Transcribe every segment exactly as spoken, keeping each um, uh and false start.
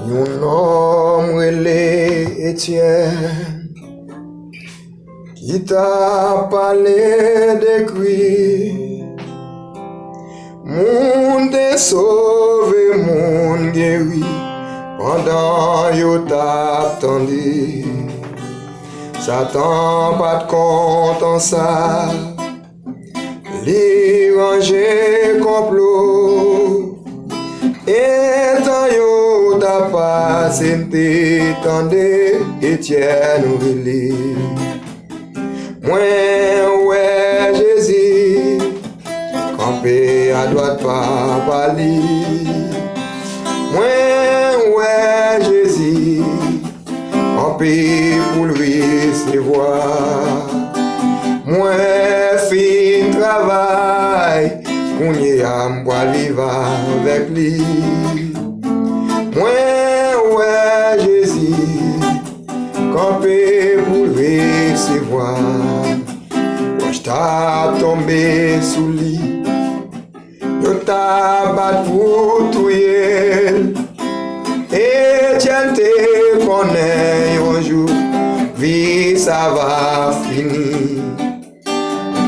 Yon nonm rele Etyèn ki t ap pale de Kris. Moun te sove, moun geri pandan yo t ap tande. Satan pa t kontan sa. Li ranje konplo. E tan yo t ap pase, m te tande Etyèn rele. Mwen wè Jezi kanpe adwat Papa li. Mwen wè Jezi kanpe pou l resevwa. Mwen fin travay, kounye a m pral viv avèk li. Mwen wè Jezi kanpe pou l resevwa. Wòch t ap tonbe sou li. Yo t ap bat pou touye l. Etyèn te konnen yon jou vi sa va fini.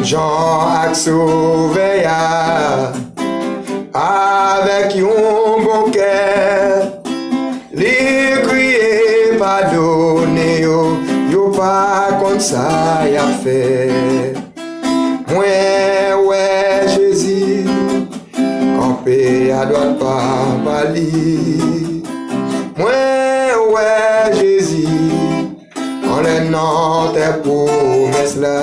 Jan ak Sovè a, avèk yon bon kè, li kriye, padone yo, yo pa konn sa y ap fè. Mwen wè Jezi kanpe adwat Papa li. Mwen wè Jezi anlè nan tè pwomès la.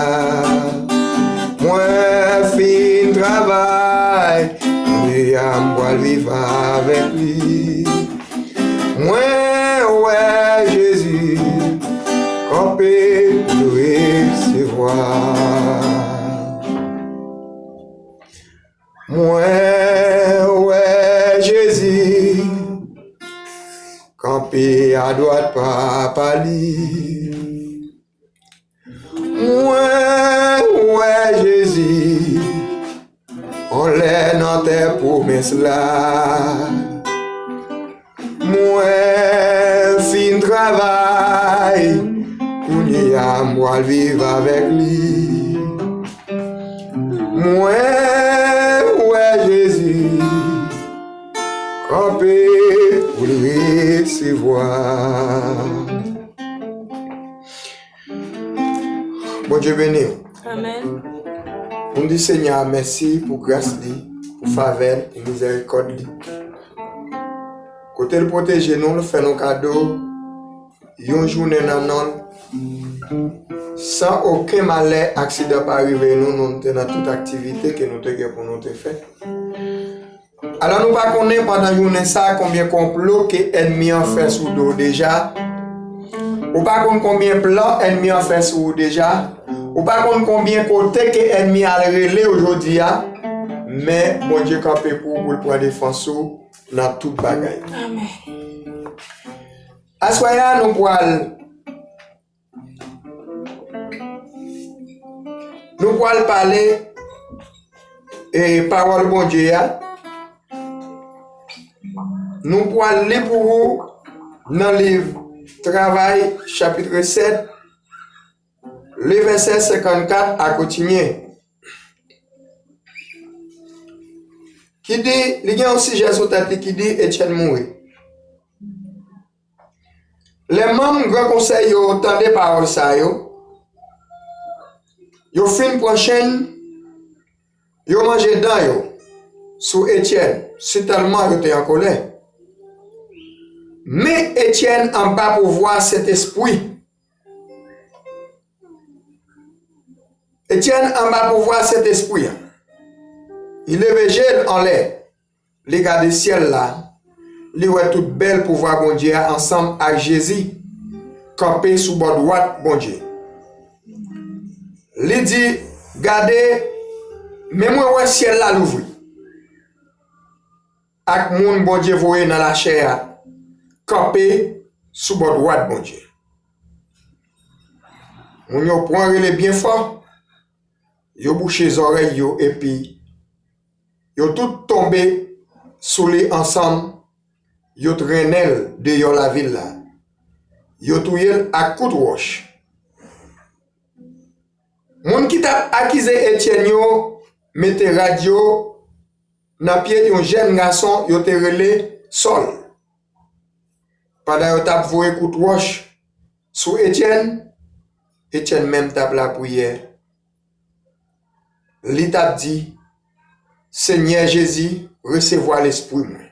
Mwen fin travay, kounye a m pral viv avèk li. Mwen wè Jezi kanpe pou resevwa. Mwen wè Jezi kanpe adwat Papa li. Mwen wè Jezi anlè nan tè pwomès la. Mwen fin travay, kounye a m pral viv avèk li. Mwen wè Jezi kanpe pou l resevwa. Bondye beni w. Amèn. Nou di Senyè a mèsi pou gras li, pou favè l, pou mizèrikòd li. Kote l pwoteje nou, l fè nou kado yon jounen nan non l, san okenn malè, aksidan pa rive nou, nou te nan tout aktivite ke nou te gen pou nou te fè. Alò, nou pa konnen pandan jounen sa a konbyen konplo ke ènmi an fè sou do w deja. Ou pa konn konbyen plan ènmi an fè sou ou deja. Ou pa konn konbyen kote ke ènmi al rele w jodi a. Men Bondye kanpe pou ou, pou l pran defans ou nan tout bagay. Amèn. Aswè a, nou pral Nou pral pale, e, pawòl Bondye a. Nou pral li pou ou nan liv Travay, chapit sèt, li vèsè senkannkat a kontinye. Ki di, li gen yon sijè sou tèt li ki di Etyèn mouri. Lè manm Gran Konsèy yo tande pawòl sa yo, yo fin pran chenn, yo manje dan yo sou Etyèn, sitèlman yo te an kòlè. Men Etyèn anba pouvwa Sentespri. Etyèn anba pouvwa Sentespri an. Li leve je l anlè. Li gade syèl la, li wè tout bèl pouvwa Bondye a ansanm ak Jezi kanpe sou bò dwat Bondye. Li di, "Gade, men mwen wè syèl la louvri, ak moun Bondye voye nan lachè a kanpe sou bò dwat Bondye." Moun yo pran rele byen fò, yo bouche zòrèy yo, epi yo tout tonbe sou li ansanm, yo trennen l deyò lavil la. Yo touye l ak kout wòch. Moun ki t ap akize Etyèn yo mete rad yo nan pye yon jèn gason yo te rele Sòl. Pandan yo t ap voye kout wòch sou Etyèn, Etyèn menm t ap lapriyè. Li t ap di, Senyè Jezi, resevwa lespri mwen.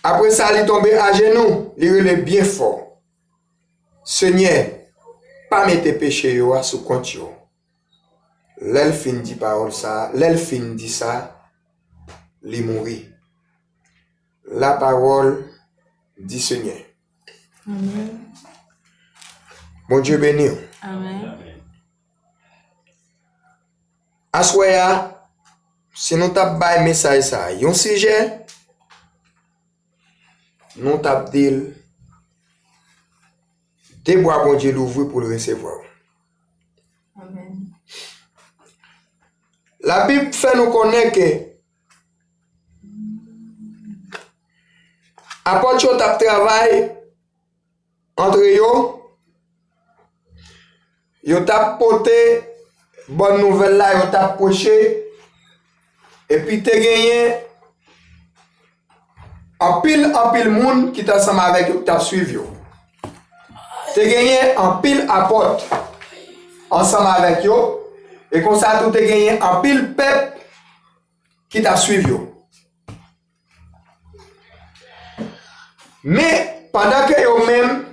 Apre sa, li tonbe ajenou, li rele byen fò, Senyè, pa mete peche yo a sou kont yo. Lè l fin di pawòl sa, lè l fin di sa, li mouri. La parole du Seigneur. Amen. Bondye beni w. Amen. Aswè a, si nou t ap bay mesaj sa a yon sijè, nou t ap di l, de bra Bondye louvri pou l resevwa w. Amen. Labib fè nou konnen ke apot yo t ap travay antre yo, yo t ap pote bòn nouvèl la, yo t ap preche, epi te genyen anpil, anpil moun ki t ansanm avèk yo, ki t ap swiv yo. Te genyen anpil apot ansanm avèk yo, e konsa tou te genyen anpil pèp ki t ap swiv yo. Men, pandan ke yo menm,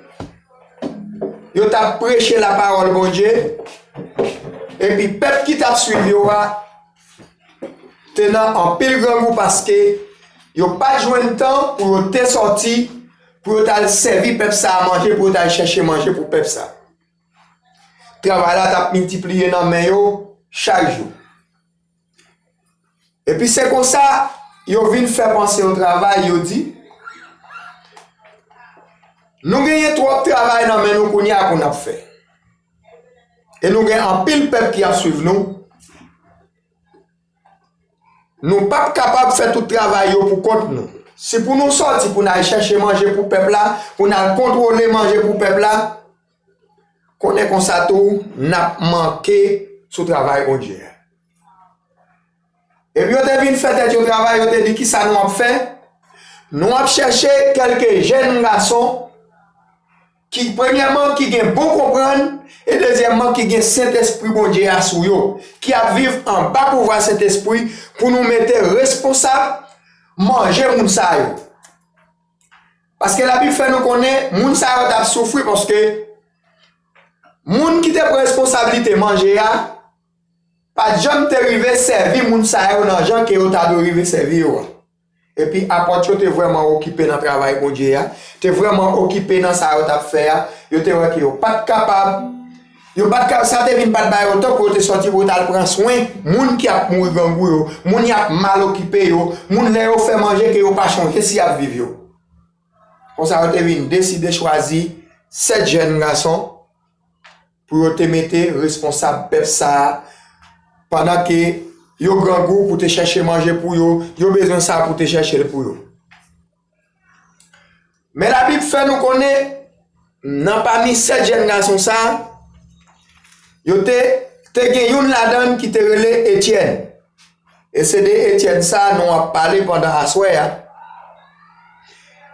yo t ap preche lapawòl Bondye, epi pèp ki t ap swiv yo a te nan anpil grangou, paske yo pa t jwenn tan pou yo te sòti, pou yo t al sèvi pèp sa a manje, pou yo t al chèche manje pou pèp sa a. Travay la t ap miltipliye nan men yo chak jou. Epi se konsa, yo vin fè panse yon travay, yo di, nou genyen twòp travay nan men nou kounye a pou n ap fè. E nou gen anpil pèp ki ap swiv nou. Nou p ap kapab fè tout travay yo pou kont nou. Si pou nou sòti pou n al chèche manje pou pèp la, pou n al kontwole manje pou pèp la, konnen konsa tou, n ap manke sou travay Bondye a. Epi yo te vin fè tèt yo travay, yo te di, kisa nou ap fè? Nou ap chèche kèlke jèn gason ki, premyèman, ki gen bon konprann, e dezyèmman, ki gen Sentespri Bondye a sou yo, ki ap viv anba pouvwa Sentespri, pou nou mete responsab manje moun sa yo. Paske Labib fè nou konnen moun sa yo t ap soufri, paske moun ki te pran responsablite manje a pa t janm te rive sèvi moun sa yo nan jan ke yo ta dwe rive sèvi yo a. Epi apot yo te vrèman okipe nan travay Bondye a, te vrèman okipe nan sa yo t ap fè a, yo te wè ke yo pa t kapab, yo pa t ka, sa te vin pa t ba yo tan pou yo te sòti pou yo t al pran swen moun ki ap mouri grangou yo, moun y ap mal okipe yo, moun lè yo fè manje ke yo pa chonje si y ap viv yo. Konsa yo te vin deside chwazi sèt jèn gason pou yo te mete responsab pèp sa a, pandan ke yo grangou pou te chèche manje pou yo, yo bezwen sa pou te chèche l pou yo. Men Labib fè nou konnen, nan pami sèt jèn gason sa a, yo te, te gen youn ladan l ki te rele Etyèn. E se de Etyèn sa a nou ap pale pandan aswè a.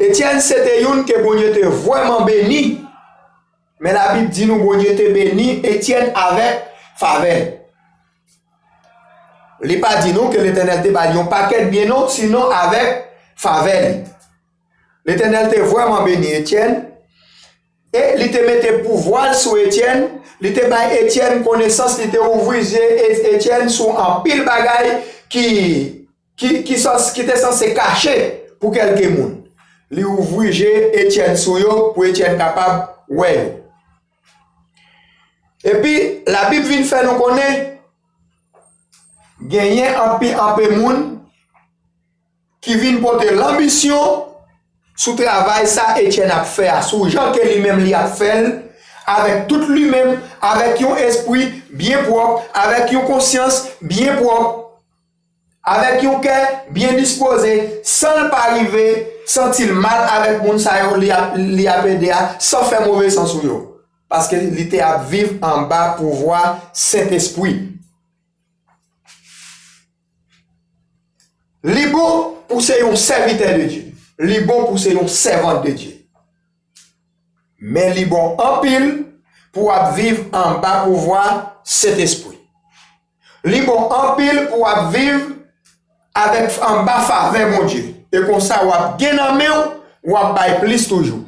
Etyèn se te youn ke Bondye te vrèman beni. Men Labib di nou Bondye te beni Etyèn avèk favè l. Li pa di nou ke Letènèl te ba l yon pakèt byen non, sinon avèk favè li. Letènèl te vrèman beni Etyèn e li te mete pouvwa l sou Etyèn, li te bay Etyèn konesans, li te ouvri zye E-, Etyèn sou anpil bagay ki, ki, ki sans-, ki te sanse kache pou kèlke moun. Li ouvri je Etyèn sou yo pou Etyèn kapab wè yo. Epi, Labib vin fè nou konnen, genyen anpi-, anpe moun ki vin pote lanbisyon sou travay sa Etyèn ap fè a, sou jan ke li menm li ap fè l, avèk tout li menm, avèk yon espri byen pwòp, avèk yon konsyans byen pwòp, avèk yon kè byen dispoze, san l pa rive santi l mal avèk moun sa yo li ap, li ap ede a, san fè move san sou yo. Paske li te ap viv anba pouvwa Sentespri. Li bon pou se yon sèvitè de Dye. Li bon pou se yon sèvant de Dye. Men li bon anpil pou w ap viv anba pouvwa Sentespri. Li bon anpil pou w ap viv avèk, anba favè Bondye. E konsa, w ap gen nan men w, w ap bay plis toujou.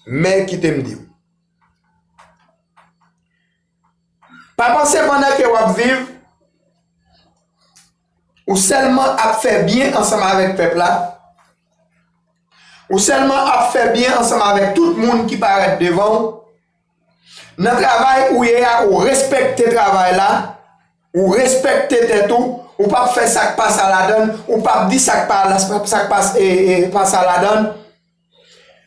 Men kite m di w. Pa panse pandan ke w ap viv, ou sèlman ap fè byen ansanm avèk pèp la, ou sèlman ap fè byen ansanm avèk tout moun ki parèt devan w. Nan travay ou ye a, ou respekte travay la, ou respekte tèt ou, ou p ap fè sa k pa sa ladan l, ou p ap di sa k pa, sa k pa, e, e, pa sa ladan l.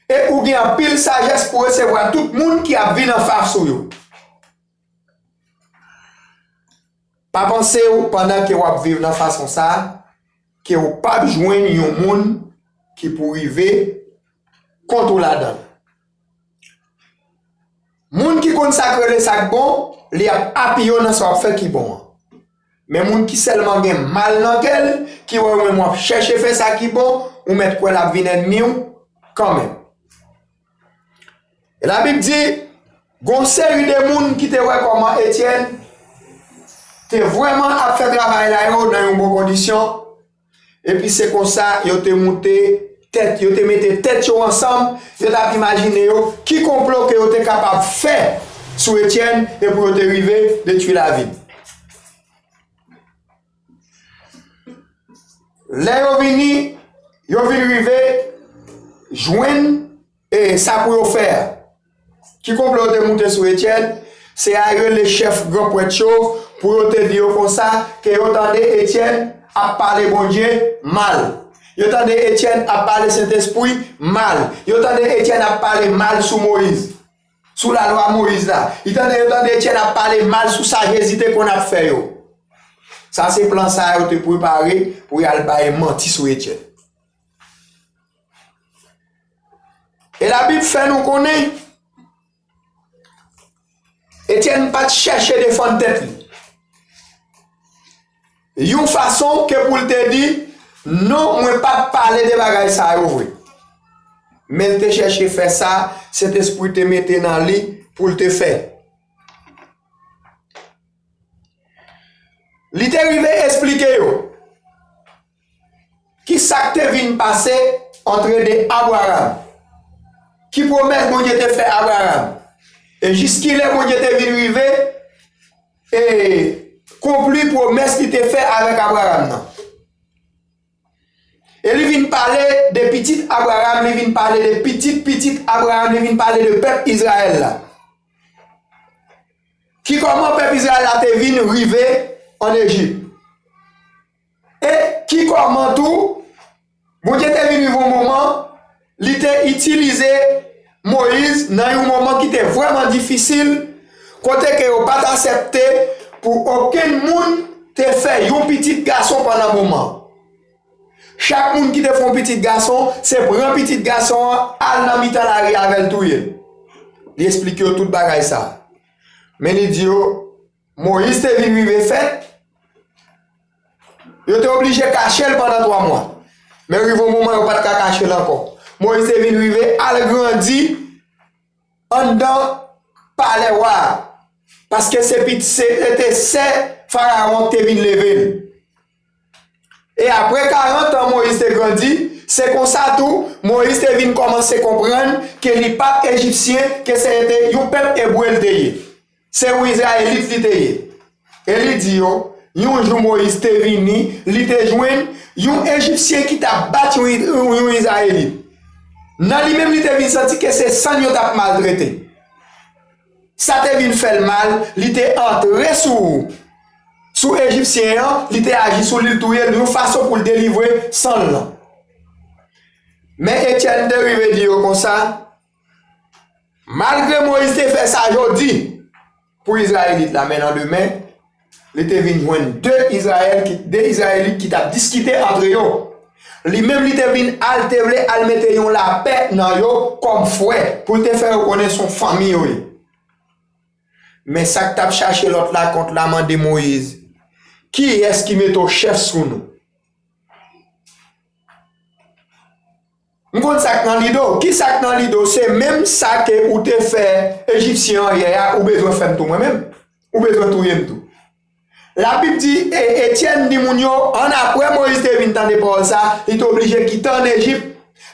E ou gen anpil sajès pou resevwa tout moun ki ap vin anfas ou yo. Pa panse w pandan ke w ap viv nan fason sa a, ke w p ap jwenn yon moun ki pou rive kont ou ladan l. Moun ki konn sa k rele sa k bon, li ap apiye w nan sa w ap fè ki bon an. Men moun ki sèlman gen mal nan kè l, ki wè ou menm w ap chèche fè sa ki bon, ou mèt kwè l ap vin ènmi w kanmenm. E Labib di, gon seri de moun ki te wè kòman Etyèn te vrèman ap fè travay la yo nan yon bon kondisyon, epi se konsa yo te moute tèt, yo te mete tèt yo ansanm, yo t ap imajine yo ki konplo ke yo te kapab fè sou Etyèn e pou yo te rive detwi lavi l. Lè yo vini, yo vin rive jwenn, e, sa pou yo fè a. Ki konplo yo te moute sou Etyèn? Se a yo rele chèf gran prèt yo pou yo te di yo konsa ke yo tande Etyèn ap pale Bondye mal. Yo tande Etyèn ap pale Sentespri mal. Yo tande Etyèn ap pale mal sou Moyiz. Sou lalwa Moyiz la. Li tande, yo tande Etyèn ap pale mal sou sa Jezi te konn ap fè yo. Sa se plan sa yo te prepare pou y al bay manti sou Etyèn. E Labib fè nou konnen, Etyèn pa t chèche defann tèt li. Yon fason ke pou l te di, non, mwen p ap pale de bagay sa yo vre. Men l te chèche fè sa Sentespri te mete nan li pou l te fè. Li te rive esplike yo ki sa k te vin pase antre de Abraram, ki pwomès Bondye te fè Abraram, e jiskilè Bondye te vin rive e konpli pwomès li te fè avèk Abraram nan. E li vin pale de pitit Abraram, li vin pale de pitit pitit Abraram, li vin pale de pèp Izrayèl la. Ki kòman pèp Izrayèl la te vin rive ann Ejip. E ki kòman tou Bondye te vin rive yon moman, li te itilize Moyiz nan yon moman ki te vrèman difisil, kote ke yo pa t aksepte pou okenn moun te fè yon pitit gason pandan moman. Chak moun ki te fè yon pitit gason, se pran pitit gason an, al nan mitan lari avè l touye l. Li esplike yo tout bagay sa. Men li di yo, Moyiz te vin rive fèt, yo te oblije kache l pandan twa mwa. Men rive yon moman, yo pa t ka kache l ankò. Moyiz te vin rive al grandi anndan palè wa a, paske se pit-, se, se te sè Farawon ki te vin leve l. E apre karant an Moyiz te grandi, se konsa tou, Moyiz te vin kòmanse konprann ke li pa t Ejipsyen, ke se te yon pèp ebre l te ye. Se yon Izrayelit li te ye. E li di yo, yon jou Moyiz te vini, li te jwenn yon Ejipsyen ki t ap bat yon, yon Izrayelit. Nan li menm, li te vin santi ke se sann yo t ap maltrete. Sa te vin fè l mal, li te antre sou, sou Ejipsyen an, li te aji sou li, l touye l, yon fason pou l delivre sann lan. Men Etyèn te rive di yo konsa, malgre Moyiz te fè sa jodi pou Izrayelit la, men nan demen, li te vin jwenn de Izrayèl ki, de Izrayelit ki t ap diskite antre yo. Li menm li te vin al, te vle al mete yon lapè nan yo kòm frè, pou l te fè yo konnen se yon fanmi yo ye. Men sa k t ap chache lòt la kont la mande Moyiz, "Kiyès ki mete w chèf sou nou?" M konn sa k nan lide w. Ki sa k nan lide w? Se menm sa ke ou te fè Ejipsyen an yè a, ou bezwen fè m tou mwen menm. Ou bezwen touye m tou. Labib di, e, Etyèn di moun yo, annapre Moyiz te vin tande pawòl sa, li te oblije kite ann Ejip.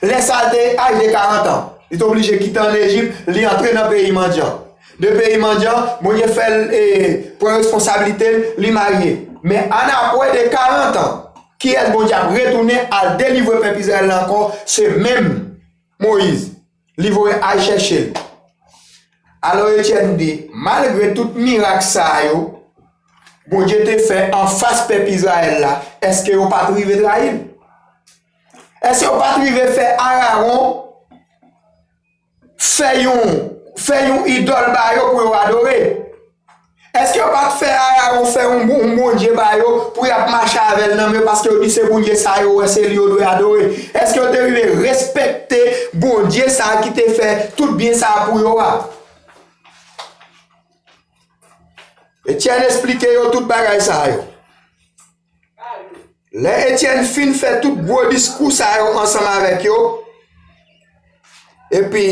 Lè sa a te aj de karant an. Li te oblije kite ann Ejip, li antre nan peyi mandyan. De peyi mandyan, Bondye fè l, e, pran responsablite l, li marye. Men annapre de karant an, kiyès Bondye ap retounen al delivre pèp Izrayèl la ankò? Se menm Moyiz. Li voye al chèche l. Alò Etyèn di, malgre tout mirak sa yo Bondye te fè anfas pèp Izrayèl la, èske yo pa t rive trayi l? Èske yo pa t rive fè Arawon fè yon, fè yon idòl ba yo pou yo adore? Èske yo pa t fè Arawon fè yon, yon bondye ba yo pou y ap mache avè l nan men yo, paske yo di se bondye sa yo wè se li yo dwe adore? Èske yo te rive respekte Bondye sa a ki te fè tout byen sa a pou yo a? Etyèn esplike yo tout bagay sa yo. Lè Etyèn fin fè tout gwo diskou sa yo ansanm avèk yo, epi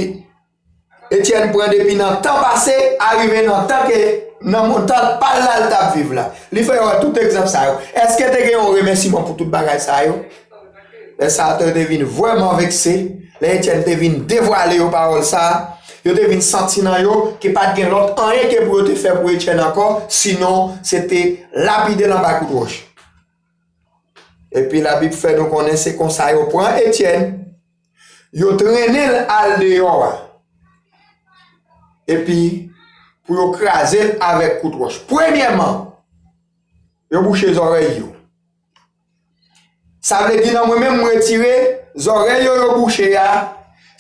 Etyèn pran depi nan tan pase, arive nan tan ke nan montan pa l la l t ap viv la. Li fè yo wè tout egzanp sa yo. Èske te gen yon remèsiman pou tout bagay sa yo? Lè sa a, yo te vin vrèman vekse. Lè Etyèn te vin devwale yo pawòl sa a, yo te vin santi nan yo ke pa t gen lòt anyen ke pou yo te fè pou Etyèn ankò, sinon se te lapide l anba kout wòch. Epi Labib fè nou konnen se konsa yo pran Etyèn, yo trennen l al deyò a, epi pou yo kraze l avèk kout wòch. Premyèman, yo bouche zòrèy yo. Sa vle di nan mwen menm m retire zòrèy yo, yo bouche a,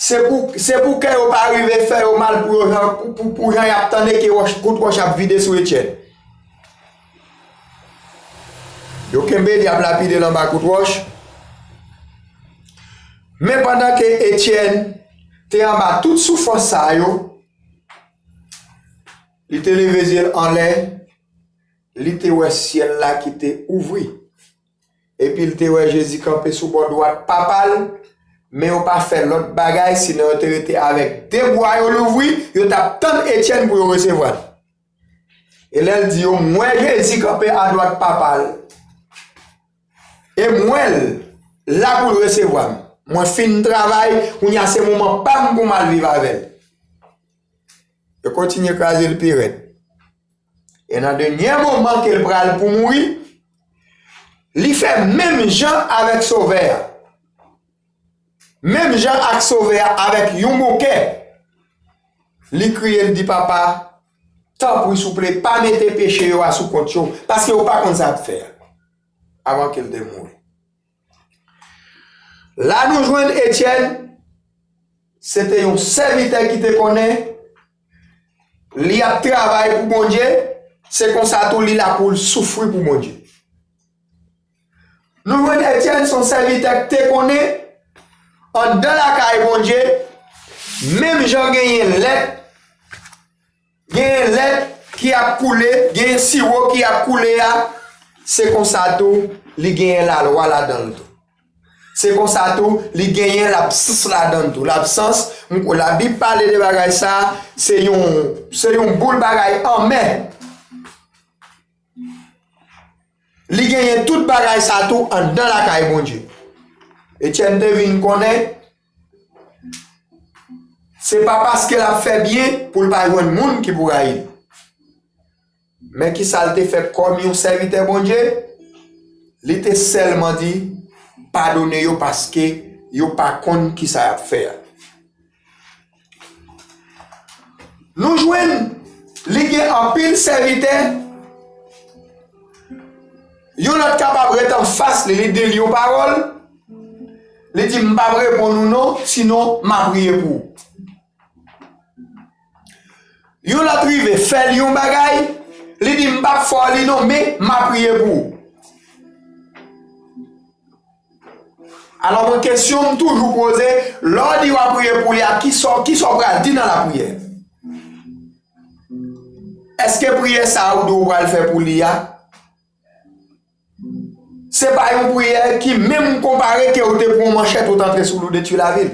se pou, se pou ke yo pa rive fè yo mal pou yo jan, pou, pou, pou jan y ap tande ke wòch, kout wòch ap vide sou Etyèn. Yo kenbe l, y ap lapide l anba kout wòch. Men pandan ke Etyèn te anba tout soufrans sa yo, li te leve zye l anlè, li te wè syèl la ki te ouvri. Epi l te wè Jezi kanpe sou bò dwat Papa l, men yo pa fè lòt bagay, sinon yo te rete avèk de bwa yo louvri, yo t ap tann Etyèn pou yo resevwa l. E lè l di yo, "M wè Jezi kanpe adwat Papa l, e m wè l la pou l resevwa m. Mwen fin travay, kounye a se moman pa m pou m al viv avè l." Yo kontinye kraze l pi rèd. E nan dènye moman ke l pral pou mouri, li fè menm jan avèk Sovè a. Menm jan ak Sovè a, avèk yon bon kè, li kriye, l di, "Papa, tanpri, souple, pa mete peche yo a sou kont yo, paske yo pa konn sa y ap fè a." Avan ke l te mouri. La nou jwenn Etyèn, se te yon sèvitè ki te konnen li ap travay pou Bondye, se konsa tou li la pou l soufri pou Bondye. Nou jwenn Etyèn se yon sèvitè ki te konnen anndan lakay Bondye, menm jan genyen lèt, genyen lèt ki ap koule, genyen siwo ki ap koule a, se konsa tou li genyen lalwa ladan l tou. Se konsa tou li genyen labsans ladan l tou. Labsans, m, Labib pale de bagay sa, se yon, se yon boul bagay anmè. Li genyen tout bagay sa tou anndan lakay Bondye. Etyèn te vin konnen, se pa paske l ap fè byen pou l pa jwenn moun ki pou rayi l. Men ki sa l te fè kòm yon sèvitè Bondye? Li te sèlman di, "Padone yo paske yo pa konn ki sa y ap fè a." Nou jwenn li gen anpil sèvitè, yon lòt kapab ret anfas li, li di l yon pawòl, li di, "M p ap reponn ou non, sinon m a priye pou ou." Yon lòt rive fè l yon bagay, li di, "M p ap fè w li non, men m a priye pou ou." Alò, mwen, kesyon m toujou poze, lè w di w ap priye pou li a, kisa, kisa w pral di nan lapriyè? Èske priyè sa a ou di w pral fè pou li a, se pa yon priyè ki menm konpare ke ou te pran yon manchèt ou t antre sou li, ou detwi lavi l?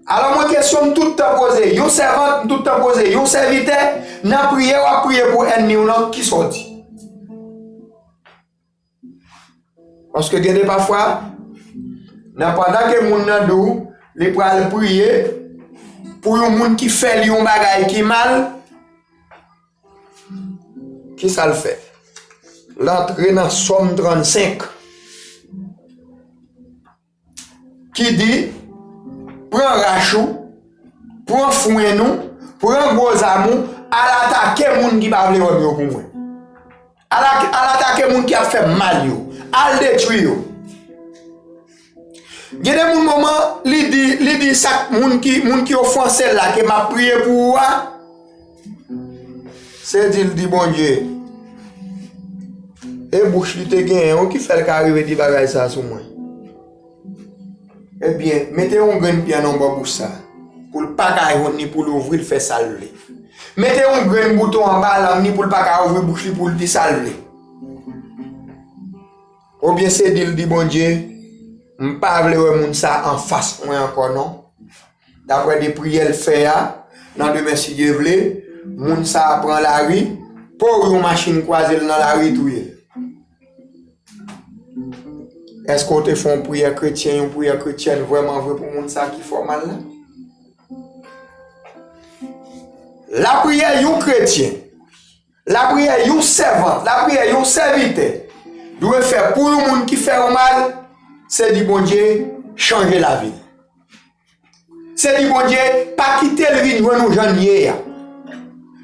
Alò, mwen, kesyon m tout tan poze yon sèvant, m tout tan poze yon sèvitè, nan priyè w ap priye pou ènmi w lan, kisa w di? Paske gen de pafwa, nan pandan ke moun nan di w li pral priye pou yon moun ki fè li yon bagay ki mal, kisa l fè? L antre nan Sòm trannsenk, ki di, pran rach ou, pran frenn ou, pran gwo zam ou, al atake moun ki pa vle wè m yo pou mwen. Al, al atake moun ki ap fè m mal yo. Al detwi yo. Gen de moun moman, li di, li di sa moun ki, moun ki ofanse l la ke m ap priye pou ou a, se di l di Bondye, e bouch li te genyen wi ki fè l ka rive di bagay sa sou mwen. Ebyen, mete yon grenn pyè nan bò bouch sa, pou l pa ka jwenn li, pou l ouvri l fè sa l vle. Mete yon grenn bouton anba lang li pou l pa ka ouvri bouch li pou l di sa l vle. Oubyen se di l di Bondye, m pa vle wè moun sa anfas mwen ankò non. Daprè de priyè l fè a, nan demen si Dye vle, moun sa a pran lari, po yon machin kwaze l nan lari touye l. Èske w te fè yon priyè kretyen, yon priyè kretyèn vrèman vre pou moun sa ki fè w mal la? Lapriyè yon kretyen, lapriyè yon sèvant, lapriyè yon sèvitè dwe fè pou yon moun ki fè w mal, se di Bondye, chanje lavi l. Se di Bondye, pa kite l vin jwenn ou jan l ye a.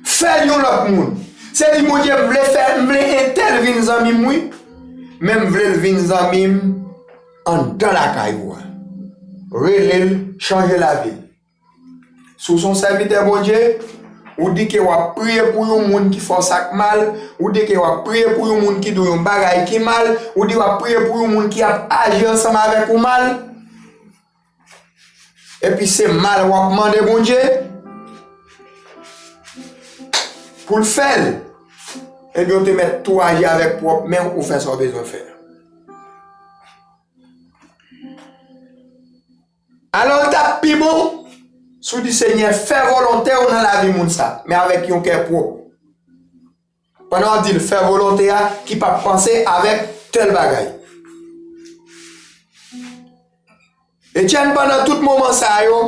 Fè l yon lòt moun. Se di Bondye, m vle fè, m vle entèl vin zanmi m wi. Men m vle l vin zanmi m anndan lakay ou a. Rele l, chanje lavi l. Si w se yon sèvitè Bondye, ou di ke w ap priye pou yon moun ki fè w sa k mal, ou di ke w ap priye pou yon moun ki di w yon bagay ki mal, ou di w ap priye pou yon moun ki ap aji ansanm avèk ou mal, epi se mal w ap mande Bondye pou l fè l, ebyen, ou te mèt tou aji avèk pwòp men w, ou fè sa w bezwen fè. Alò, l t ap pi bon si w di, Senyè, fè volonte w nan lavi moun sa, men avèk yon kè pwòp. Pandan w ap di l fè volonte a, ki p ap panse avèk tèl bagay. Etyèn, pandan tout moman sa yo,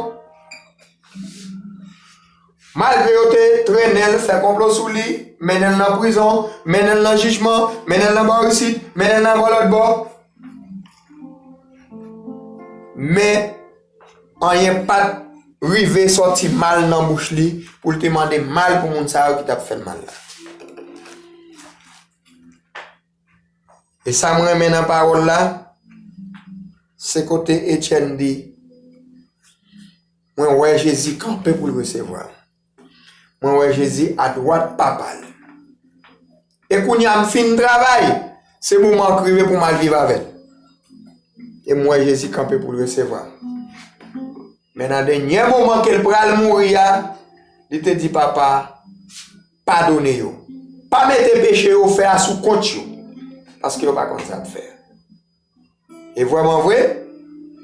malgre yo te trennen l, fè konplo sou li, mennen l nan prizon, mennen l nan jijman, mennen l nan bò isit, mennen l nan bò lòt bò, men anyen pa t rive sòti mal nan bouch li pou l te mande mal pou moun sa yo ki t ap fè l mal la. E sa m renmen nan pawòl la, se kote Etyèn di, mwen wè Jezi kanpe pou l resevwa l. Mwen wè Jezi adwat Papa l. E kounye a m fin travay, se moman an k rive pou m al viv avè l. E m wè Jezi kanpe pou l resevwa m. Men nan dènye moman ke l pral mouri a, li te di, Papa, padone yo. Pa mete peche yo fè a sou kont yo, paske yo pa konn sa y ap fè. E vrèman vre,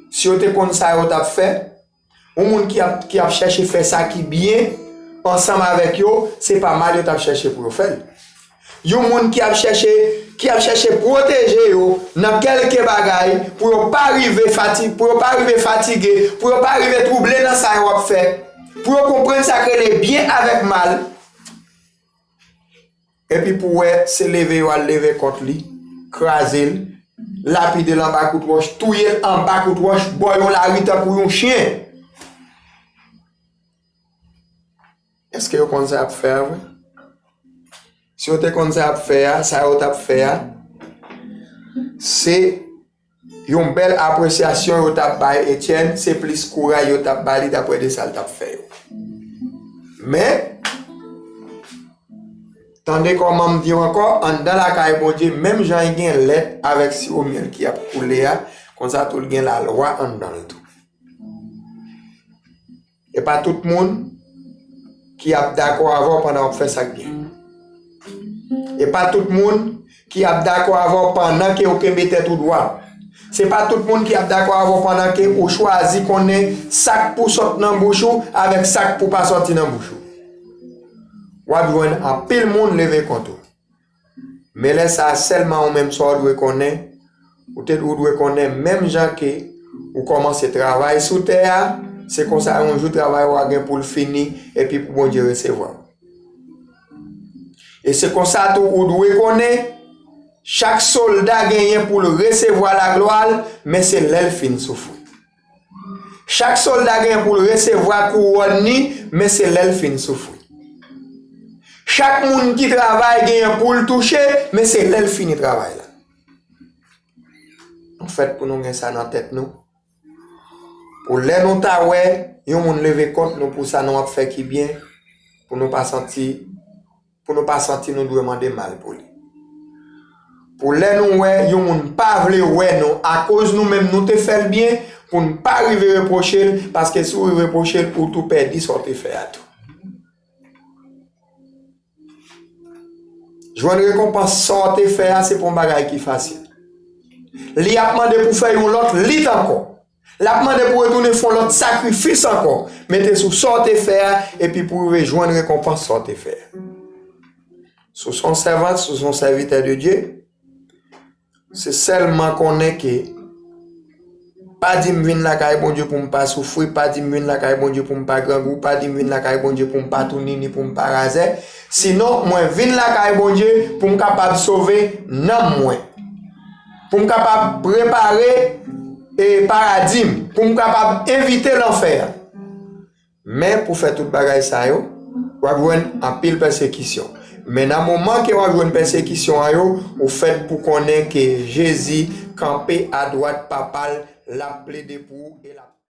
si yo te konn sa yo t ap fè, yon moun ki ap, ki ap chèche fè sa ki byen ansanm avèk yo, se pa mal yo t ap chèche pou yo fè l. Yon moun ki ap chèche, ki ap chèche pwoteje yo nan kèlke bagay, pou yo pa rive fati-, pou yo pa rive fatige, pou yo pa rive twouble nan sa yo ap fè, pou yo konprann sa k rele byen avèk mal. Epi pou wè, se leve yo al leve kont li, kraze l, lapide l anba kout wòch, touye l anba kout wòch, bò yon lari tankou yon chen. Èske yo konn sa y ap fè a vre? Si yo te konn sa y ap fè a, sa yo t ap fè a, se yon bèl apresyasyon yo t ap bay Etyèn, se plis kouraj yo t ap ba li daprè de sa l t ap fè yo. Men, Tande kòman m di w ankò, anndan lakay Bondye, menm jan l gen lèt avèk siwo myèl ki ap koule a, konsa tou l gen lalwa anndan l tou. E pa tout moun ki ap dakò avè w pandan w ap fè sa k byen. E pa tout moun ki ap dakò avè w pandan ke w kenbe tèt ou dwat. Se pa tout moun ki ap dakò avè w pandan ke ou chwazi konnen sa k pou sot nan bouch ou avèk sa k pou pa sòti nan bouch ou. W ap jwenn anpil moun leve kont ou. Men lè sa a sèlman ou menm sa w dwe konnen, ou te ou dwe konnen menm jan ke ou kòmanse travay sou tè a, se konsa yon jou travay ou a gen pou l fini epi pou Bondye resevwa w. E se konsa tou ou dwe konnen, chak sòlda genyen pou l resevwa laglwa l, men se lè l fin soufri. Chak sòlda gen pou l resevwa kouwòn li, men se lè l fin soufri. Chak moun ki travay genyen pou l touche, men se lè l fini travay la. Nou fèt pou nou gen sa nan tèt nou. Pou lè nou ta wè yon moun leve kont nou pou sa nou ap fè ki byen, pou nou pa santi pou nou pa santi nou dwe mande mal pou li. Pou lè nou wè yon moun pa vle wè nou akoz nou menm nou te fè l byen, pou n pa rive repwoche l, paske si w rive repwoche l, ou tou pèdi sa w te fè a tou. Jwenn rekonpans sa w te fè a, se pa yon bagay ki fasil. Li ap mande pou fè yon lòt lit ankò. L ap mande pou retounen fè yon lòt sakrifis ankò, mete sou sa w te fè a, epi pou rive jwenn rekonpans sa w te fè a. Si w se yon sèvant, si w se yon sèvitè de Dye, se sèlman konnen ke pa di m vin lakay Bondye pou m pa soufri, pa di m vin lakay Bondye pou m pa grangou, pa di m vin lakay Bondye pou m pa tounini, pou m pa razè. Sinon, mwen vin lakay Bondye pou m kapab sove nanm mwen. Pou m kapab prepare e paradi m, pou m kapab evite lanfè a. Men pou fè tout bagay sa yo, w ap jwenn anpil pèsekisyon. Men nan moman ke w ap jwenn pèsekisyon an yo, ou fèt pou konnen ke Jezi kanpe adwat Papa l, l ap plede pou ou e l ap